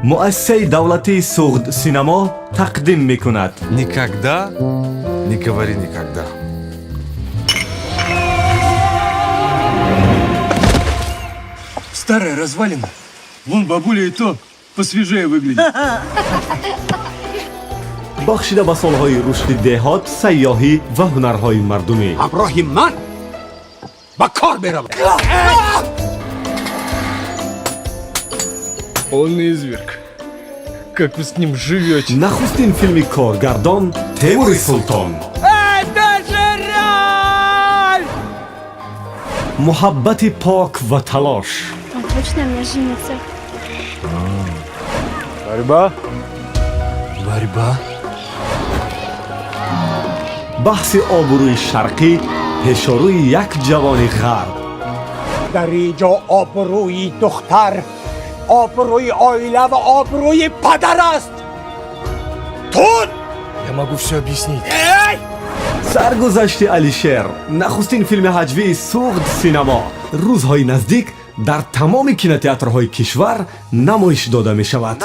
Муассисаи давлатии Суғд синамо тақдим мекунад. Никогда не говори никогда. Старая развалина. Вон бабуля и то посвежее выглядит. Бахшида ба солҳои рушди деҳот, сайёҳӣ ва ҳунарҳои мардумӣ. Ҳамроҳи ман ба кор меравад. Он изверг. Как вы с ним живете? Нахустин филми коргардон Темури Султон. Это же рай! Муҳаббати пок ва талош. Он точно на мне женится? Борьба. Борьба. Баҳси обрӯи шарқӣ пешорӯи як ҷавони ғарб. Дар инҷо обрӯи духтар, обрӯи оила ва обрӯи падар аст. Тут Я могу все объяснить. Эй! Саргузашти Алишер, нахустин филми ҳаҷвии Суғд синамо, рӯзҳои наздик дар тамоми кинотеатрҳои кишвар намоиш дода мешавад.